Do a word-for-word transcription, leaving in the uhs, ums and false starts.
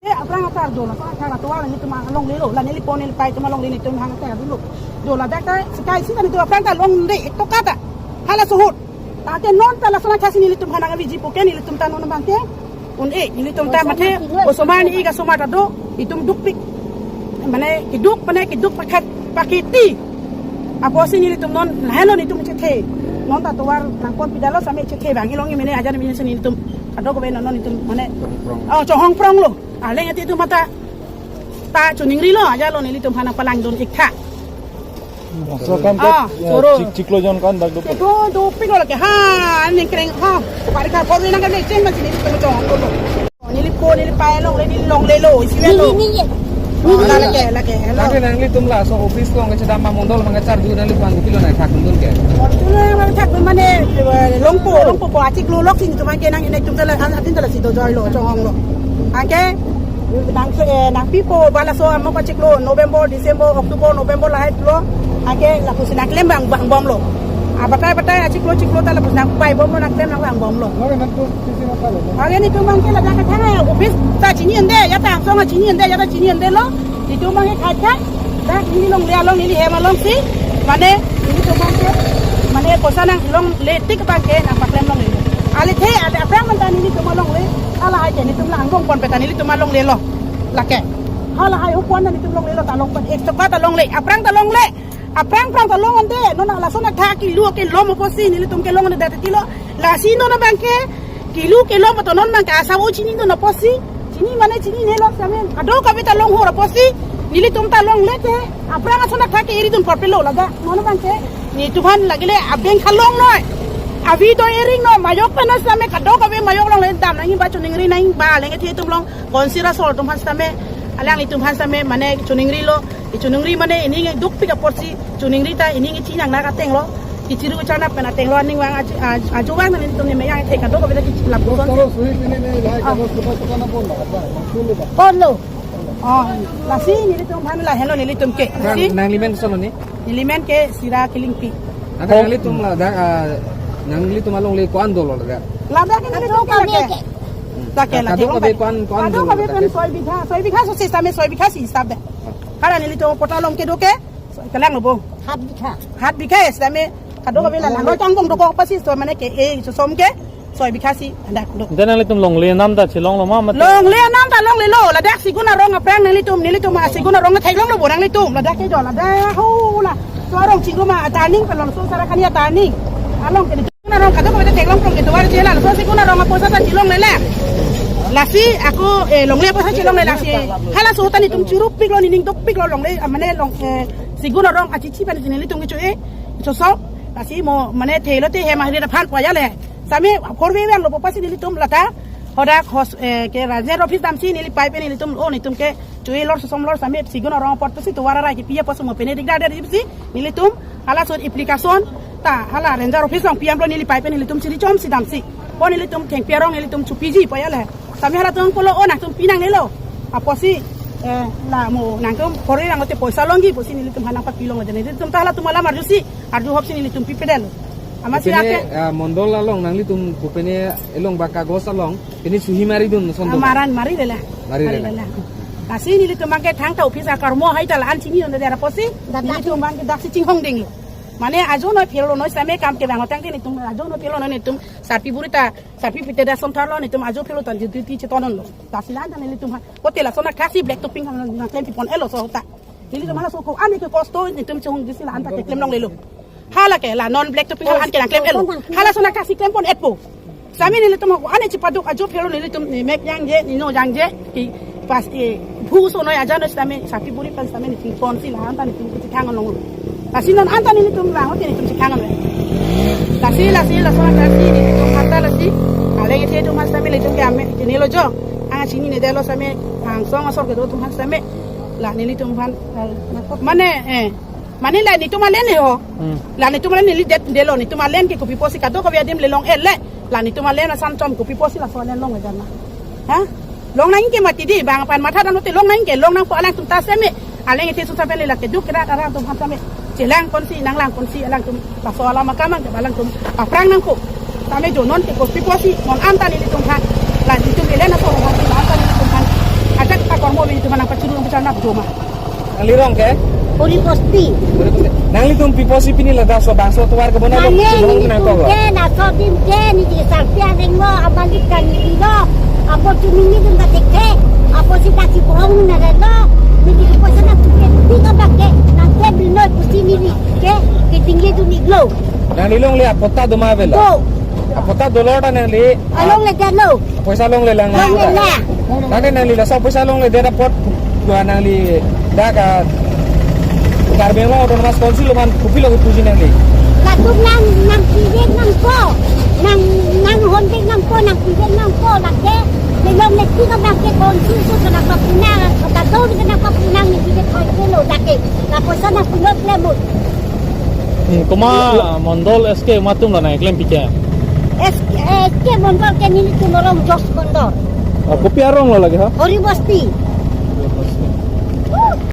Eh, aphrang atar do, laso atar atovar nelitum alonglelo, la nelipo nelipai atum alongle nelitum hang atar dolo. Do ladak ta sekai sita nelitum aphrang ta longle, ektoka ta. Halaso ahut. Tate non ta lason athasi nelitum hanang abiji puke nelitum ta non abangke. Un-e, nelitum ta mathe, osomar ni ik asomar ta do, itum dukpik. Mane keduk, mane keduk pakhat pakiti. Apotsi nelitum non, lahelo nelitum chethe. Non ta tovar nangpon pidalo same chethe bang, ilong imene ajan imene si nelitum. Kadokave non non nelitum, mane, chonghong prong. Oh, chonghong prong lo. Aleng ati itum mata ta choningrilo, ajalo nelitum aphan nangpalangdun iktha. So kan Ah, ta, ya, choro. Chik-, chiklo jon kan dak do. Chiklo dopiklo lake. Ha, ningkreng ha. Parikha pori nang kami chen ma sini tu chong ko. Nelipo nelipai longle, neli longlelo, isi lo. Neli, neli. Oh, la lake, lake. Hello. Nanti nanglitum laso office along kechedam ma mondol ma kacharju nanglitum kilo nangthakdun ke. Mondol ma thak mane, eh, longpo, longpo po achiklo lok sini tu main ke nang nelitum ta la an atin ta lasi dojoilo, chonghonglo. Anke nang, eh, nangpipo ba laso amo achiklo November, December, October, November lahai lo. Anke lapusi nangklem bang, bang bomlo. Abatai batai achiklo chiklo ta lapusi nangpai bomlo, nangklem nang bang bomlo. Oke, nang tu sisi na palo. Anke nelitum abangke ladak kathang office ta chini ende, ya ta angsong chini ende, ya ta chini endelo. Nelitum abangke khat khat. Dak neli longle along, neli hem alongsi. Mane nelitum abangke, mane poisa nang longle tik abangke nangpaklem longle. Ale the, ale aphrang manta nelitum alongle. Halahai ke nelitum la angbong ponpe ta nelitum alonglelo. Lake. Halahai ahut pon nelitum longlelo ta longpon ektoka ta longle. Aphrang ta longle. Aphrang aphrang ta long ande. Non lason athak kilo kelom apotsi nelitum kelong ande dak tilo. Lasi non abangke kilo kelom ta non abangke asap o chinidun apotsi. Chini mane chininelo same. Kadokave ta long hor apotsi. Nelitum ta longle te. Aphrang ason athak ke eridun porpelo ladak. Non abangke nelitum aphan lagile abeng khalong noi. Avi do ering no mayok pen same kadokave mayok longle dam nangji ba choningri nangji ba lenge the itum along. Konsira sol atum aphan same. Alanglitum aphan same mane choningrilo. Ichoningri mane ining dukpik apotsi choningri ta ining ichinyang nak atenglo. Ichiru chanap pen atenglo aning vang aju, aju, aju vang nelitum ni meyang the kadokave ta kichilap Terus, puson. Terus, suhi pini ni, lahai Ah. Kados kita suka na pon, apa? Maksud ni, Pak? Ponlo. Oh, lasi nelitum aphan lahelo nelitum ke. Nang, Lasi? Nanglimen koson ni? Nelimen ke Sira Kilingpi. Anta Oh. nanglitum ladak, ah, nanglitum alongle ko-an dolo ladak? Ladak ke nelitum ke Kadokave lake. ke. Dak ke lake Kadokave longpet. ko-an, ko-an dolo Kadokave ladak? pen soi bigha, soi bigha so same soi bigha si hisab de. Hala nelitum pota along kedo ke. So, kelang lo bo. Hat bigha. Hat bigha ya, sitame kadokave la, oh, langlo changbong dokok apotsi, so mane ke, eh, so som ke, soi bigha si, dak do. Ante nanglitum longle anam ta chelonglo ma, mate? Longle anam ta longlelo, ladak Sigun arong aphrang nanglitum, nelitum a Sigun arong theklonglo bo nanglitum, ladak ke jo, ladak ho la. So arong chingrum a turning pelong, so Sarakhani a turning. Along ke Sigun arong kadokave ta theklong prong ke tovar chela, so Sigun arong apoisa ta chelonglele. Lasi ako, eh, longle apoisa chelongle lasi. Halaso ta nelitum chirupiklo, nening dukpiklo longle, ah, mane long, eh, Sigun arong achichi pen si nelitum kecho-e, choso, lasi mo, mane thelo te hem ahri aphan poya le. Same, korbe vanglo apotsi nelitum lata, hodak hos, eh, ke Ranger office damsi neli pai pen nelitum, oh, nelitum ke, cho-e lor sosom lor same, Sigun arong apot pusi tovar arai kipi apotsi mo pene dikdar dikdar si, nelitum, halaso application, ta, hala Ranger office along pi amlo neli pai pen nelitum chiri chomsi damsi. Pon nelitum thengpi arong nelitum chopiji poya le. Same halatum pulo, oh, nangtum pi nangnelo. Apotsi, eh, la mo nangtum kori rang ote poisa longji pusi nelitum aphan nangpapilong aja. Nelitum ta halatum alam arjusi, arju hopsi nelitum pipedetlo. Amatsi Pene, ake. ah, mondol along nanglitum pupene elong ba kagos along, pene suhi maridun Ah, sondok. maran, marilele. Marilele. Marilele. Lasi nelitum abangke thangta office akarmo hai ta la-an chinidunde apotsi. Dadak. Nelitum abangke daksi chinghongdinglo. Mane ajo noi phelo noi same kam kevang tangte nelitum ajo noi phelo noi nelitum sarpi buri ta Sarpi pite da som tharlo nelitum ajo phelo tan duty chetonlo. Lasi la-an ta nelitum ha. Hotel ason athak si black topping nangklem pipon-etlo so ta. Nelitum halaso ko-an ke kosto nelitum chonghongdingsi la-an ta keklem longlelo. Hala ke la non black topping hala-an ke nangklem-etlo. Halason athak si klempon-etpo. Same nelitum ko-an chepaduk ajo phelo nelitum ne mek jangje, ne no jangje. Ki pas, eh, phu so noi aja noi sitame, sarpi buri pen sitame nelitum ponsi la-an ta nelitum kachethang along. Lasi non anta nelitum lang, hote nelitum chethang along. Lasi, lasi, lason athak si nelitum hata lasi. Ale ite atum sitame nelitum ke ame, chinilo jo. Anga chininedetlo sitame, angsong asor kedo atum sitame. La nelitum aphan, mane, eh, mane la nelitum alen he ho. Hmm. La nelitum alen neli det delo, nelitum alen ke kopi apotsi kadokave adim le long-et le. La nelitum alen asan chom kopi apotsi laso alen long-et jana. Ha? Long nangji ke mati di, bang aphan matha dam lote long nangji ke, long nangpo alangtum ta seme. Aleng ite susa pen le lake duk kedat alangtum aphan seme. Chelangponsi, nanglangponsi, alangtum laso alam akam ke alangtum aphrang nangpo. Seme jo non ke kopi apotsi, non anta nelitum aphan. La nelitum elen apo, non anta nelitum aphan. Aja Mana pachuru ang pachanap joma. Nanglirong ke? Puri posti. Nanglitum pi apotsi pini ladak so bangso tovar kebonai lo, Nangli kebonai nangtum nangkok lo. Ke, laso adim ke, neli sarpi aneng lo, amalik kan neli lo. Apot tu nelitum ta thekthe. Apotsi ta si bohong na lo. Neli apotsi nangtum ke, tiga bak ke, nang ke binoi pusi neli ke, ketingledun-iklo. Nangli longle apatta doma avelo? Do. Apatta dolo ta nangli. Alongle detlo. Poisa longle lang. Longle lang. Lake nangli laso poisa longledet apot, dua nangli dak, ah, Karbi Anglong Autonomous Council aphan kopilo kepuji nangli? Latum nang, nangpivek nangpo. Nang, nanghonvek nangpo, nangpivek nangpo, lake. Melong le tiga bak ke council so kana kapuna, kata do kana kapuna ni pivek koi lo lake. La poisa nangpilo klemut. Hmm, komat mondol S K atum lo nangklempi ke? S K, S K mondol ke nelitum arong Jos mondol. Ah, kopi arong lo lake ha? Hori Bosti.